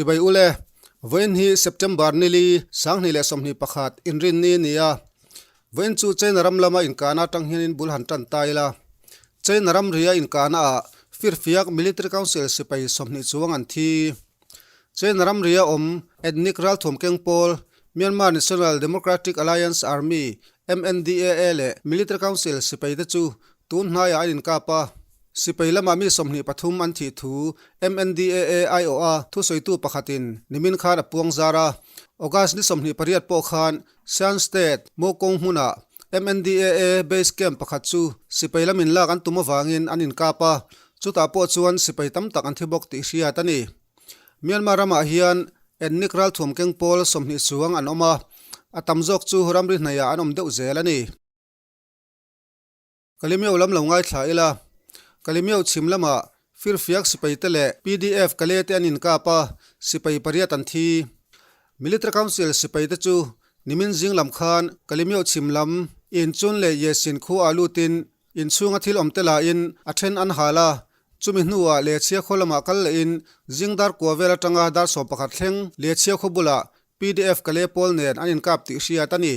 Chibai ule, vawiin hi September nili, 2021, inrinni a ni a. Vawiin chu China ram lama inkahna atang hianin bul han tan ta ila. China ram ria inkahnaah Firfiak Military Council sipai 20 chuang an thi. China ram ria awm ethnic ralthuam keng pawl Myanmar National Democratic Alliance Army, MNDAA, leh Military Council sipai te chu tun hnaiah an inkap a. Sipai lamah mi 23 an thih thu MNDAA aiawha thusawitu pakhatin nimin khan a puang zar a. August ni 28 pawh khan Shan State, Mokong hmunah MNDAA base camp pakhat chu sipai lamin lak an tum avangin an inkap a, chutah pawh chuan sipai tam tak an thi bawk tih hriat a ni. Myanmar ramah hian ethnic ralthuam keng pawl 20 chuang an awm a, a tam zawk chu ramri hnaiah an awm deuh zel a ni. Kalimio lam lo ngaithla ila, Kalimio chhim lamah Firfiak sipai te leh pdf Kale te an inkap a, sipai pariat an thi. Military Council sipai te chu nimin zing lam khan Kalimio chhim lam Inchun leh Yesin khuaah lutin inchhunga thil awm te lahin a then an hal a, chumi hnuah Lechhia khaw lamah kal lehin zing dar kua vel atanga dar 11 thleng Lechhia khaw bulah Pdf Kale pawl nen an inkap tih hriat a ni.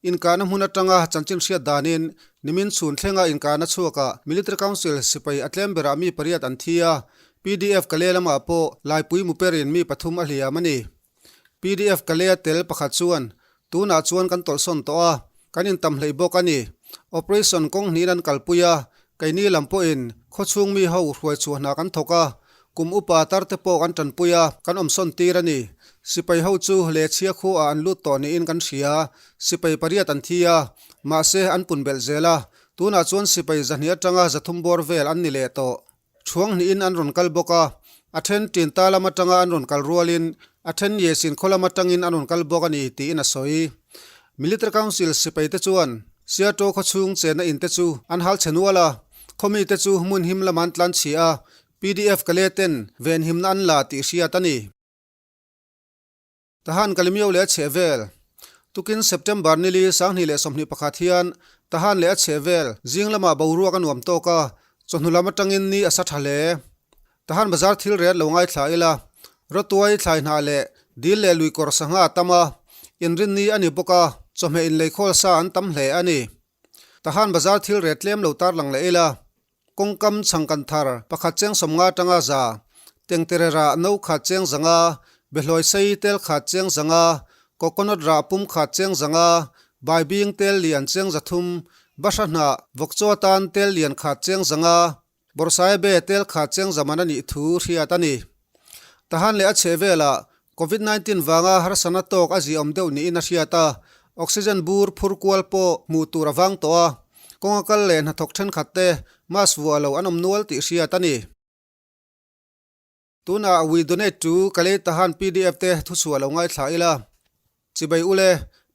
Inkahna hmun atanga chanchin hriat danin nimin chhun thlenga inkahna chhuakah Military Council sipai a tlem berah mi pariat an thi a, pdf Kale lamah pawh Laipui muperin mi pathum a hliam a ni. Pdf Kale-a tel pakhat chuan, Tunah chuan kan tawlhsawn tawh a, kan intam hleih bawk a ni. Operation kawng hnihin an kalpui a, keini lam pawhin khawchhung mi ho hruai chhuah hna kan thawk a, Kum upa tar te pawh kan tanpui a, kan awmsawn tir a ni. Sipai ho chu lehchhia khuaah an lut tawh niin kan hria. Sipai pariat an thi a, mahse an pun belh zel a. Tunah chuan sipai zahnih atanga 300 bawr vel an ni leh tawh. Thuang hnihin an rawn kal bawk a, a then tin ta lam atanga an rawn kal rualin a then Yesin khaw lam atangin an rawn kal bawk a ni tiin a sawi. Military Council sipai te chuan Seattle khaw chhung chenna in te chu an hal chhe nual a, khaw mite chu hmun him lamah an tlan chhia a, Pdf Kale ten venhimna an la tih hriat a ni. Tahan Kalimio leh a chheh vel. Tukin September nili 2021 hian Tahan leh a chheh vel zing lamah boruak a nuam tawk a, chawhnu lam atangin ni a sa tha hle. Tahan bazar thil ret lo ngaithla ila, rawtuai thlai hnah leh dil leh lui kawr sangha a tam a, inrinni a ni bawk a, chawhmeh inleikhawl sa an tam hle a ni. Tahan bazar thil ret tlem lo tarlang leh ila. Kawngkam chhangkan thar pakhat cheng 50 atanga za, tengtere rah no khat cheng 500, behlawi sei tel khat cheng 500, coconut rah pum khat cheng 500, baibing tel lian cheng 300, bahra hnah vawkchaw atan tel lian khat cheng 500, bawrhsaibe tel khat cheng zaman a nih thu hriat a ni. Tahan leh a chheh velah Covid 19 vanga harsana tawk a ziahawm deuh niin a hriat a, oxygen bur phur kual pawh hmuh tur a vang tawh a, kawnga kal leh hnathawk thenkhat te mask vuah lo an awm nual tih hriat a ni. Tunah We Donate to Kalay Tahan pdf te thuchhuah lo ngaithla ila. Chibai ule,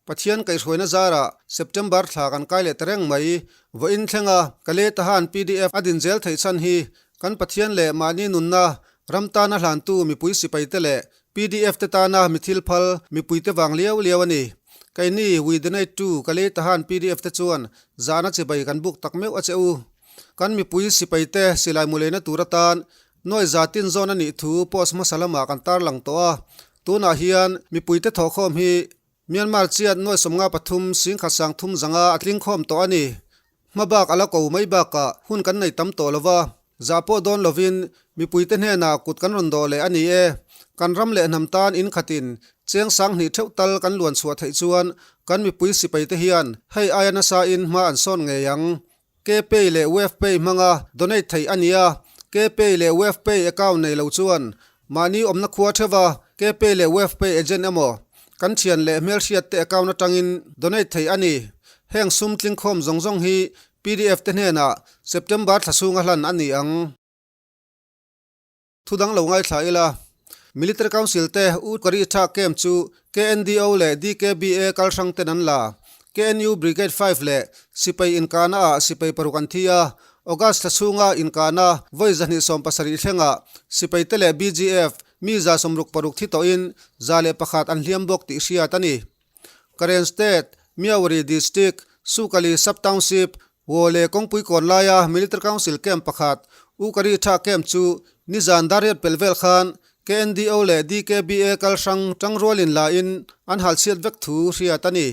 Pathian kaihhruaina zarah September thla kan kai leh ta reng mai. Vawiin thlenga Kalay Tahan pdf a din zel theih chhan hi kan Pathian leh mahni nunna ram tana hlantu mipui sipaite leh pdf te tana mi thil phal mipuite vang liau liau a ni. Keini We Donate To Kalay Tahan pdf te chuan zahna chibai kan buk tak meuh a che u. Kan mipui sipaite silai mu leina tur atan nuai za tin zawn a nih thu post hmasa lamah kan tarlang tawh a. Tunah hian mipuite thawhkhawm hi Myanmar chiat nuai 53 singkhat sang thum zanga a tling khawm tawh a ni. Hma bak a la ko mai bakah hun kan nei tam tawh lova, zah pawh dawn lovin mipuite hnenah kut kan rawn dawh leh a ni e. Kan ram leh hnam tan inkhatin cheng 2000 theuh tal kan luan chhuah theih chuan kan mipui sipaite hian hei aia nasain hma an sawn ngei ang. Kpay leh Wavepay hmanga donate theih a ni a, Kpay leh Wavepay account nei lo chuan mahni awmna khua theuha Kpay leh Wavepay agent emaw kan thian leh hmelhriat te account atangin donate theih a ni. Heng sum tlingkhawm zawng zawng hi pdf te hnenah September thla chhunga hlan a ni ang. Thu dang lo ngaithla ila, Military Council te U Kari Tha Camp chu KNDO leh DKBA kal hrang ten an la. KNU Brigade 5 leh Sipai inkahna ah sipai paruk an thi a, August thla chhunga inkahna vawi 270 thlengah sipai te leh BGF mi 166 thi tawhin 101 an hliam bawk tih hriat a ni. Karen State, Myawaddy District, Sukali Sub-Township, Wole kawngpui kawn laia Military Council Camp pakhat, U Kari Tha Camp chu nizan dar riat pel vel khan KNDO leh DKBA kal hrang tangrualin la in an halchhiat vek thu hriat a ni.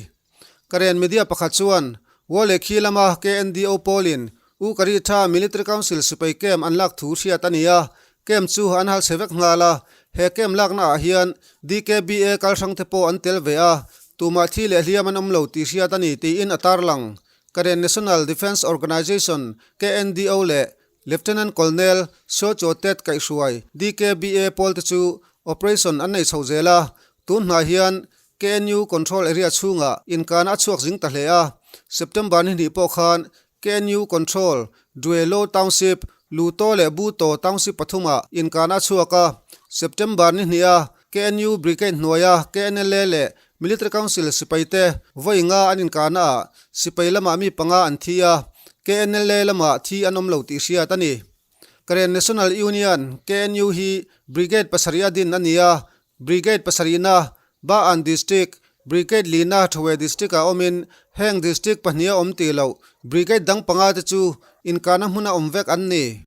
Karen media pakhat chuan Wale khi lama KNDO pawlin U Kari Tha Military Council sipai camp an lak thu hriat a ni a, camp chu an halchhe vek nghal a, he camp lakna ah hian DKBA kal hrang te pawh an tel ve a, tumah thi leh hliam an awm lo tih hriat a ni tiin a tarlang. Karen National Defence Organization, KNDO, leh Lieutenant Colonel Seo Cho Tet kaihhruai DKBA pawl te chu operation an nei chho zel a, tun hnai hian KNU control area chhungah inkana a chhuak zing ta hle a, September ni hnih pawh khan KNU control Dwelo Township, Luto leh Buto Township pathumah inkana a chhuak a, September ni hniha KNU Brigade hnuaia KNLA leh Military Council sipaite vawi nga an inkahna ah sipai lamah mi panga an thi a, KNLA lamah thi an awm lo tih hriat a ni. Karen National Union, KNU, hi Brigade pasarih a din a ni a, Brigade pasarihna Ba-an District, Brigade lina Thaweh District-ah awmin heng District pahniha awm tih loh Brigade dang panga te chu inkahna hmuna awm vek an ni.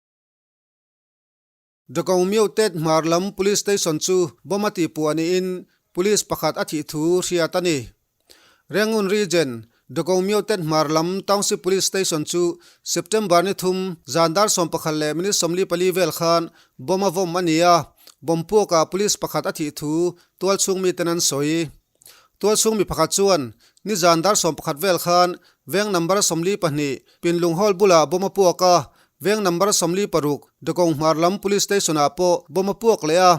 Dakaungmio Tet hmar lam Police Station chu bomb a tihpuah niin Police pakhat a thih thu hriat a ni. Rangoon Region, Dakaungmio Tet hmar lam Township Police Station chu September ni thum zan dar 11 leh minute 44 vel khan bomb a vawm a ni a, bomb puakah Police pakhat a thih thu tualchhung miten an sawi. Tualchhung mi pakhat chuan nizan dar 11 vel khan veng number 42 Pinlung Hall bulah bomb a puak a, veng number 46 Dawkawng hmar lam Police Station ah pawh bomb a puak leh a,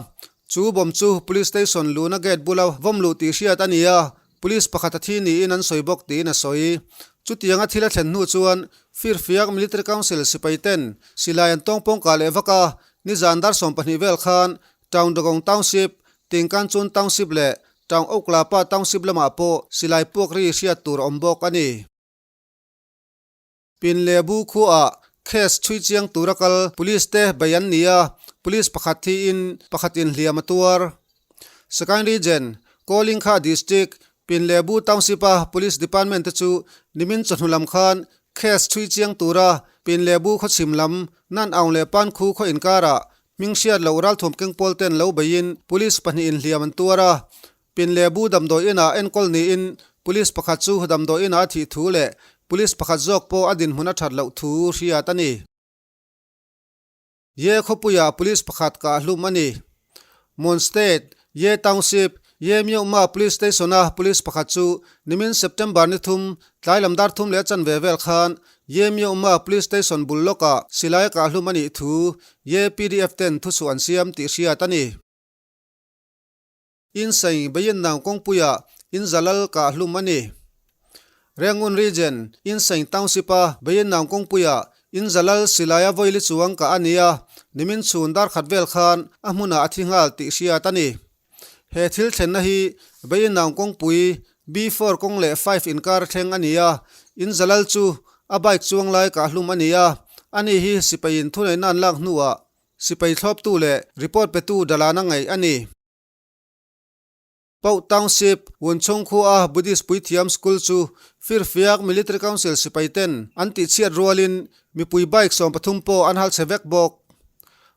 chu bomb chu Police Station luhna gate bula vawm luh tih hriat a ni a, Police pakhat a thi niin an sawi bawk tiin a sawi. Chutianga thil a thlen hnu chuan Firfiak Military Council sipai ten silai an tawngpawng kah leh vak a, nizan dar 12 vel khan Town Dawkawng Township, Tingkanchun Township leh Town Oklapa Township lamah pawh silai puak ri hriat tur a awm bawk a ni. Pinlebu khuaah case chhui chiang tura kal Police te bei an ni a, Police pakhat thiin pakhatin hliam a tuar. Sagaing Region, Kawlingkha District, Pinlebu Township-a Police Department te chu nimin chawhnu lam khan case chhui chiang tura Pinlebu khawchhim lam Nan Aung leh Pankhu khaw inkarah Hming hriat loh ralthuam keng pawl ten lo beiin Police pahnihin hliam an tuar a, Pinlebu damdawi inah enkawl niin Police pakhat chu damdawi inah a thih thu leh Police pakhat zawk pawh a dinhmun a that loh thu hriat a ni. Ye khawpuiah Police pakhat kah hlum a ni. Mon State, Ye Township, Ye Myohma Police Station-a Police pakhat chu nimin September ni thum tlai lam dar thum leh a chanve vel khan Ye Myohma Police Station bul lawkah silai a kah hlum a nih thu Ye pdf ten thuchhuah an siam tih hriat a ni. Insain Bayennang kawngpuiah inzalal kah hlum a ni. Rangoon Region, Insain Township-a Bayennang kawngpuiah inzalal silaia vawili chuang kah a ni a, nimin chhun dar khat vel khan a hmunah a thi nghal tih hriat a ni. He thil thlenna hi Bayennang kawngpui B4 kawng leh 5 inkar thleng a ni a, inzalal chu a bike chuang lai kah hlum a ni a, ani hi sipaiin thuneihna an lak hnuah sipai thlawptu leh report petu dalana ngaih a ni. Pauh Township, Wunchung khua Buddhist puithiam school chu Firfiak Military Council sipai ten an tihchhiat rualin mipui bike 13 pawh an hal chhe vek bawk.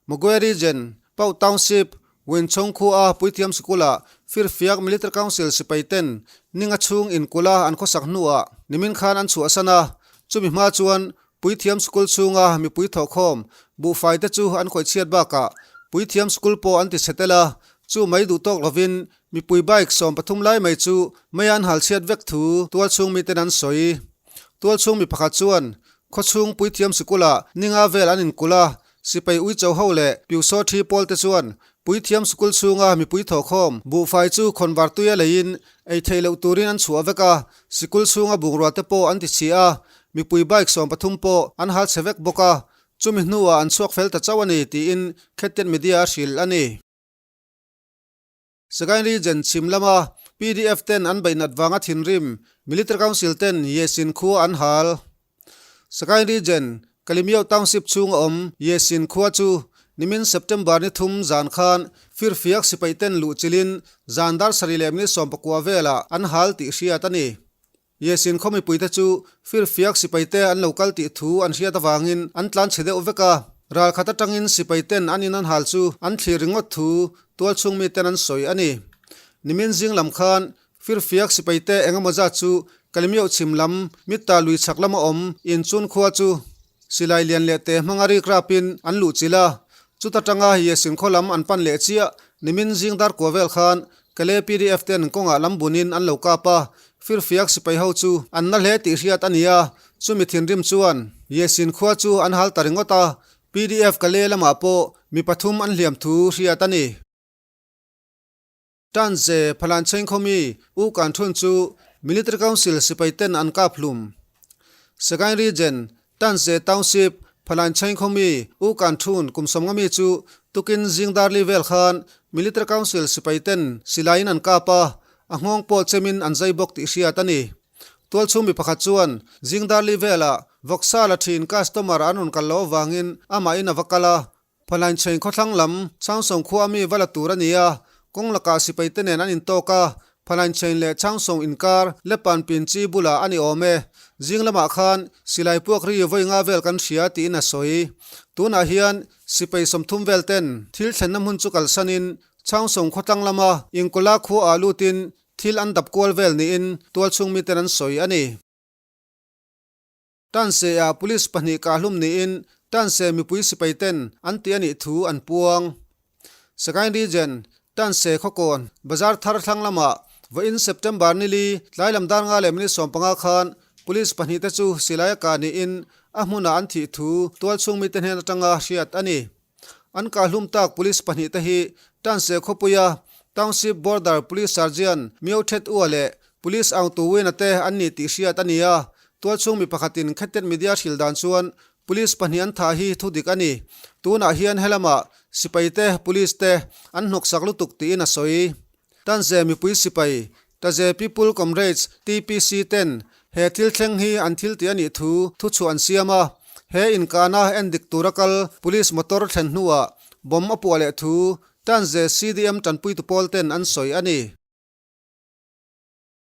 Magwe Region, Pauh Township, Wunchung khua puithiam sikula Firfiak Military Council sipai ten ninga chhung inkula an khawsak hnuah nimin khan an chhuahsan a, chumi hma chuan Puithiam School chhunga mipui thawhkhawm buhfai te chu an khawih chhiat bakah Puithiam School pawh an ti chhe tel a, chu mai duh tawk lovin mipui bike 13 lai mai chu mei an hal chhiat vek thu tualchhung miten an sawi. Tualchhung mi pakhat chuan khawchhung Puithiam Sikul-ah ninga vel an inkulh a, Sipai uicho ho leh Piusaw thi pawl te chuan Puithiam Sikul chhunga mipui thawhkhawm buhfai chu khawnvar tuia leiin ei theih loh turin an chhuah vek a, sikul chhunga bungrua te pawh an ti chhia a, mipui bike 13 pawh an hal chhe vek bawk a, chumi hnuah an chhuak fel ta chauh a ni tiin Khettian Media a hrilh a ni. Sagaing Region chhim lama pdf ten an beih nat vanga thinrim Military Council ten Yesin khua an hal. Sagaing Region, Kalemyo Township chhunga awm Yesin khua chu nimin September ni thum zan khan firfiak sipai ten luh chilin zan dar sarih leh minute 19 velah an hal tih hriat a ni. Yesin khaw mipuite chu firfiak sipaite an lo kal tih thu an hriat avangin an tlan chhe deuh vek a. Ralkhat atangin sipai ten an in an hal chu an thlir ringawt thu tualchhung mi ten an sawi a ni. Nimin zing lam khan Firfiak sipai te engemaw zat chu Kalimioh chhim lam Mitta lui chhak lama awm Inchun khua chu silai lian leh te hmanga rik rapin an luh chilh a. Chuta tanga Yesin khaw lam an pan leh chiah nimin zing dar kua vel khan Kale pdf ten kawngah lam bunin an lo kap a, Firfiak sipai ho chu an na hle tih hriat a ni a, chumi thinrim chuan Yesin khua chu an hal ta ringawt a, pdf Kale lamah pawh mi pathum an hliam thu hriat a ni. Tanze Phalan Chengkhawmi U Kan Thun chu Military Council sipai ten an kap hlum. Sagaing Region, Tanze Township, Phalan Chengkhawmi U Kan Thun kum sawmnga mi chu tukin zing darli vel khan Military Council sipai ten silaiin an kap a, a nghawng pawh chemin an zai bawk tih hriat a ni. Tualchhung mi pakhat chuan zing darli velah vawksa la thin customer an rawn kal loh avangin amahin a va kal a, Phalancheng khawthlang lam Changsawng khua ami va la tur a ni a, kawng lakah sipai te nen an intawk a, Phalancheng leh Changsawng inkar Lepan pin chi bulah a ni awm e. Zing lamah khan silai puak ri vawi nga vel kan hria tiin a sawi. Tunah hian sipai 30 vel ten thil thlenna hmun chu kalsanin Changsawng khawtlang lama Inkawla khua ah lutin thil an dap kual vel niin tualchhung miten an sawi a ni. Tanse-ah police pahnih kahhlum niin Tanse mipui sipai ten an ti a nih thu an puang. Sagaing Region, Tanse khawkawn, bazar thar thlang lamah vawiin September nili tlai lam dar nga leh minute 15 khan police pahnih te chu silai a kah niin a hmunah an thih thu tualchhung mite hnen atanga hriat a ni. An kahhlum tak police pahnih te hi Tanse khawpuia Township Border Police Sergeant Myo Thet Ua leh Police Aung Tu Win-a te an ni tih hriat a ni a. Tualchhung mi pakhatin Khetet Media hril dan chuan Police pahnih an thah hi thudik a ni. Tunah hian helamah sipai te, Police te an hnawksak lutuk tiin a sawi. Tanze mipui sipai, Taze People Comrades, TPC, ten he thil thleng hi an thil tih a nih thu thuchhuah an siam a. He inkahna en dik tura kal Police motor thlen hnuah bomb a puah leh thu Tanze CDM tanpuitu pawl ten an sawi a ni.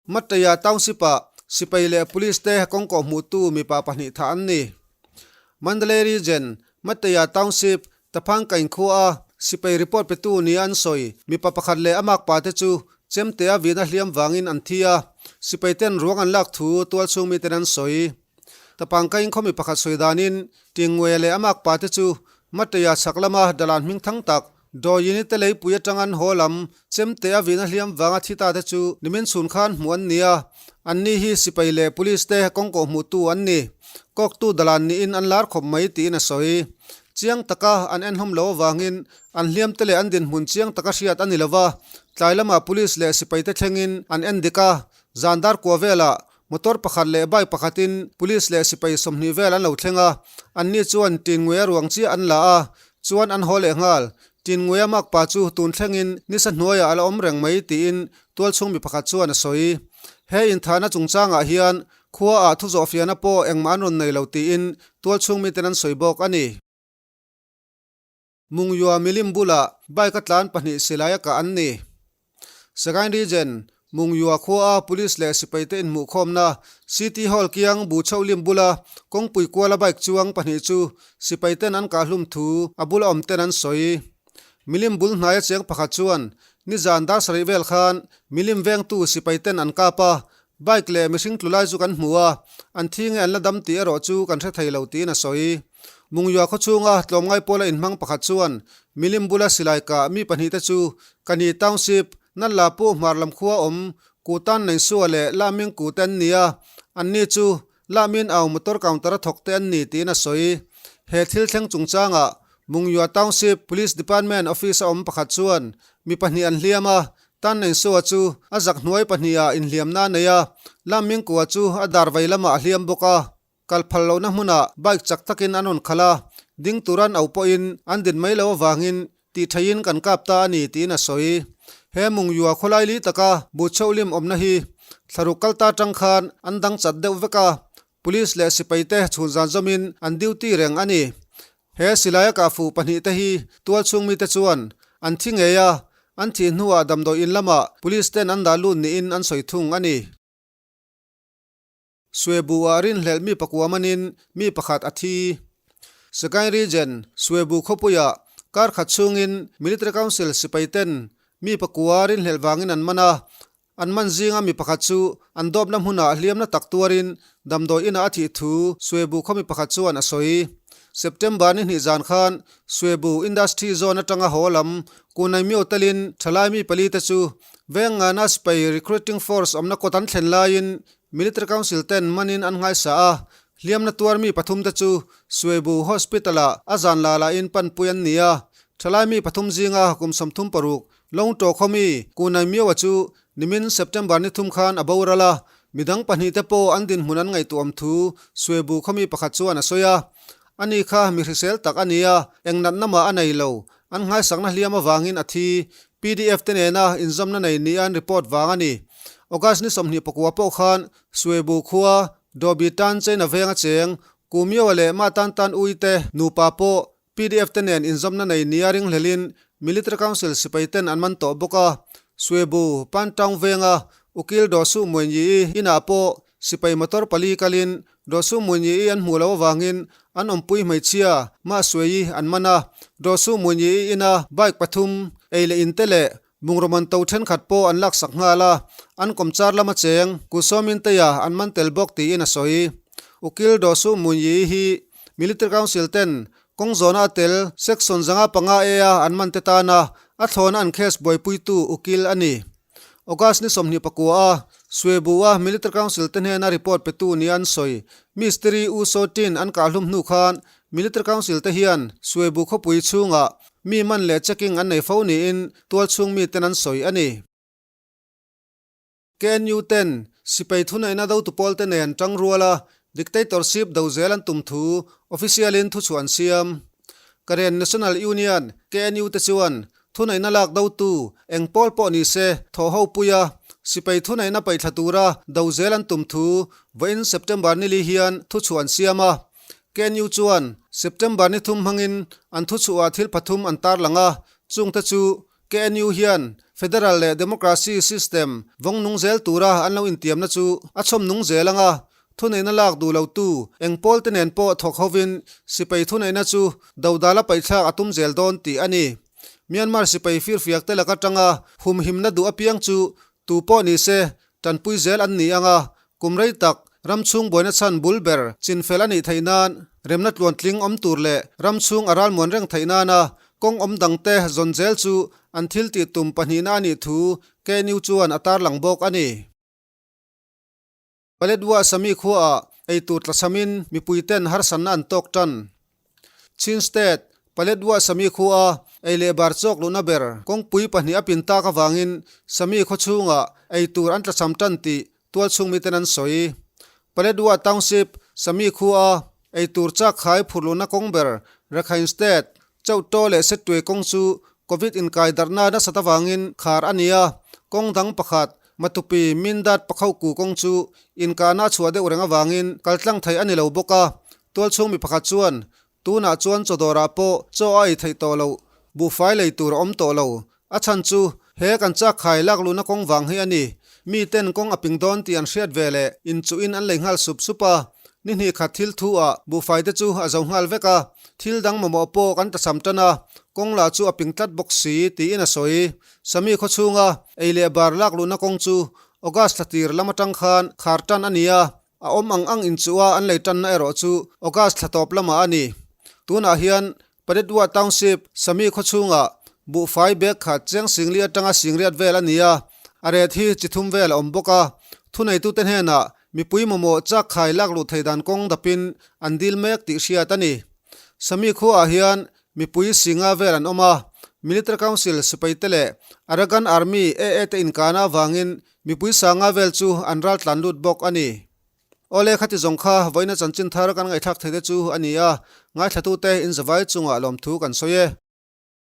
Mataya Township-ah sipai leh Police te kawngkawh hmuhtu mipa pahnih thah an ni. Mandalay Region, Mataya Township, Taphangkain khua-a sipai report petu nia an sawi mipa pakhat leh a makpa te chu chemtea vihna hliam vangin an thi a, sipai ten ruang an lak thu tualchhung miten an sawi. Taphangkain khaw mi pakhat sawi danin Tingwe leh a makpa te chu Mataya chhak lama dalan hming thang tak Dawini te leipui atang an haw lam chemtea vihna hliam vanga thi ta te chu nimin chhun khan hmuh an ni a, anni hi sipai leh police te kawngkawh hmuhtu an ni. Kawktu dalan niin an lar khawp mai tiin a sawi. Chiang taka an en hlawm lo avangin an hliam te leh an dinhmun chiang taka hriat a ni lo va, tlai lamah police leh sipai te thlengin an en dik a, zan dar kua velah Motor pakhat leh bike pakhatin police leh sipai 20 vel an lo thleng a, anni chuan Tinngui-a ruang chiah an la a, chuan an haw leh nghal. Tinngui-a makpa chu tun thlengin nisa hnuaiah a la awm reng mai tiin tualchhung mi pakhat chuan a sawi. He inthahna chungchangah hian khuaah thu zawhfiahna pawh engmah an rawn nei lo tiin tualchhung miten an sawi bawk a ni. Mungyua milim bulah bike a tlan pahnih silai a kah an ni. Sagaing Region, Mungyua khua-a Police leh sipaite inhmuhkhawmna City Hall kiang bu chhoh lim bula kawngpui kuala bike chuang pahnih chu sipaiten an kah hlum thu a bula awmten an sawi. Milim bul hnaia cheng pakhat chuan nizan dar sarih vel khan milim vengtu sipaiten an kap a, bike leh mihring tlu lai chu kan hmu a, an thi nge an la dam tih erawh chu kan hre thei lo tiin a sawi. Mungyua khaw chhunga tlawmngai pawla inhmang pakhat chuan milim bula silai kah mi pahnihte chu Kani Township, Nalla Pu Hmar lam khua awm Kutan Nengsua leh Laming Ku te an ni a, anni chu Lamin Au motor counter a thawk te an ni tiin a sawi. He thil thleng chungchangah Mungyua Township Police Department office a awm pakhat chuan mi pahnih an hliam a, Tan Nengsua chu a zak hnuai pahniha inhliamna a nei a, Laming Kua chu a dar vei lamah a hliam bawk a. Kal phal lohna hmunah bike chak takin an rawn khalh a, ding tura an auh pawhin an din mai loh avangin tih theihin kan kap ta a ni tiin a sawi. He Mungyua khawlai li taka Buchhoh lim awmna hi thlaruk kal ta tang khan an dang chat deuh vek a, Police leh sipai te chhun zan zawmin an duty reng a ni. He silaia kahfuh pahnih te hi tualchhung mite chuan an thi ngei a, an thih hnuah damdawi in lamah Police ten an dah lut niin an sawi thung a ni. Suebu-ah rinhlelh mi pakua manin mi pakhat a thi. Sagaing Region, Swebu khawpuiah kar khat chhungin Military Council sipaiten mi pakua rinhlelh vangin an man a, an man zinga mi pakhat chu an dawpna hmunah hliamna tak tuarin damdawi inah a thih thu Swebu khaw mi pakhat chuan a sawi. September ni hnih zan khan Swebu Industry Zone atanga haw lam Kunaimio telin thalai mi pali te chu veng ngana sipai recruiting force awmna kawt an thlen laiin Military Council ten manin an nghaisa a, hliamna tuar mi pathum te chu Suebu Hospital ah a zan la la in panpui an ni a. Thalai mi pathum zinga kum 36 Lawngtaw khaw mi Kunai Mioa chu nimin September ni thum khan a boral a, midang pahnih te pawh an dinhmun an ngaihtuah awm thu Suebu khaw mi pakhat chuan a sawi a. Ani kha mi hrisel tak a ni a, eng natna mah a nei lo, an nghaisakna hliam avangin a thi. Pdf te nena inzawmna nei nia an report vang a ni. August ni 24 pawh khan Suebu khua Dobi Tan China venga cheng Kumioa leh Mah Tan Tan Ui te nupa pawh pdf te nen inzawmna nei nia ringhlelin Military Council sipai ten an man tawh bawk a. Suebu Pan Town venga Ukil Dawhsuh Muenyi-i inah pawh sipai motor pali kalin Dawhsuh Muenyi-i an hmuh loh avangin an awmpui hmeichhia Mah Suei-i an man a. Dawhsuh Muenyi-i ina bike pathum, ei leh inte leh bungraw man to thenkhat pawh an laksak nghal a, an kawmchar lama cheng Kusawmin Teia an man tel bawk tiin a sawi. Ukil Dawhsuh Muenyi-i hi Military Council ten kawng zawna a tel Section 505 A a an man te tana a thlawna an case buaipuitu ukil a ni. August ni 29 a Suebu-a Military Council te hnena report petu nia an sawi. Mistiri U Saw Tin an kahhlum hnu khan Military Council te hian Suebu khawpui chhungah mi man leh checking an nei fo niin tualchhung miten an sawi a ni. KNU ten sipai thuneihna dotu pawl te nen tang ruala dictatorship do zel an tum thu official in thuchhuah an siam. Karen National Union, KNU, te chuan thuneihna lak dotu eng pawl pawh ni se thawh ho puia sipai thuneihna paihthla tura do zel an tum thu vawiin September nili hian thuchhuah an siam a. KNU chuan September ni thum hmangin an thuchhuah thil pathum an tarlang a, chungte chu KNU hian Federal leh Democracy system vawng nung zel tura an lo intiamna chu a chhawm nung zel ang a, thuneihna lak duh lotu eng pawl te nen pawh thawk hovin sipai thuneihna chu dodala paihthlak a tum zel dawn tih a ni. Myanmar sipai firfiak te lak atanga humhimna duh apiang chu tu pawh ni se tanpui zel an ni ang a, kum rei tak ram chhung buaina chhan bul ber chinfel a nih theih nan remna tluantling awm tur leh ram chhung a ralmuan reng theih nana kawng awm dangte zawn zel chu an thil tih tum pahnihna a nih thu KNU chuan a tarlang bawk a ni. Paletwa Sami khuaah eitur tlachhamin mipuiten harsatna an tawk tan. Chin State, Paletwa Sami khua ei leh bar chawk luhna ber kawngpui pahnih a pin tak avangin Sami khaw chhungah eitur an tlachham tan tih tualchhung miten an sawi. Paletwa Township, Sami khua eitur chak khai phurh luhna kawng ber Rakhine State, Chauhtaw leh Settuai kawng chu Covid inkai darhna nasat avangin khar a ni a, kawng dang pakhat, Matupi, Mindat, Pakhauku kawng chu inkahna a chhuah deuh reng avangin kaltlang theih a ni lo bawk a. Tualchhung mi pakhat chuan, Tunah chuan chawdawrah pawh chaw a ei theih tawh loh, buhfai lei tur a awm tawh lo. A chhan chu he kan chak khai lak luhna kawng vang hi a ni. Mi ten kawng a ping dawn tih an hriat ve leh inchuhin an lei nghal sup sup a. Ni hnih khat thil thu ah buhfai te chu a zo nghal vek a, thil dang mamawh pawh kan tacham tan a, kawng lah chu a ping tlat bawk si tiin a sawi. Sami khaw chhunga ei leh bar lak luhna kawng chu August thla tir lam atang khan khar tan a ni a, a awm ang ang inchuh a an lei tanna erawh chu August thla tawp lamah a ni. Tunah hian Paletwa Township, Sami khaw chhungah buhfai bag khat cheng singli atanga singriat vel a ni a, a ret hi chi thum vel a awm bawk a. Thuneitute hnenah mipui mamawh chak khai lak luh thei dan kawng dapin an dil mek tih hriat a ni. Sami khuaah hian mipui singa vel an awm a, Military Council sipaite leh Arakan Army AA te inkahna avangin mipui sanga vel chu an raltlan lut bawk a ni. Awle khati zawng kha vawiina chanchin thar kan ngaihthlak thei te chu a ni a, ngaithlatute inzavai chungah lawmthu kan sawi e.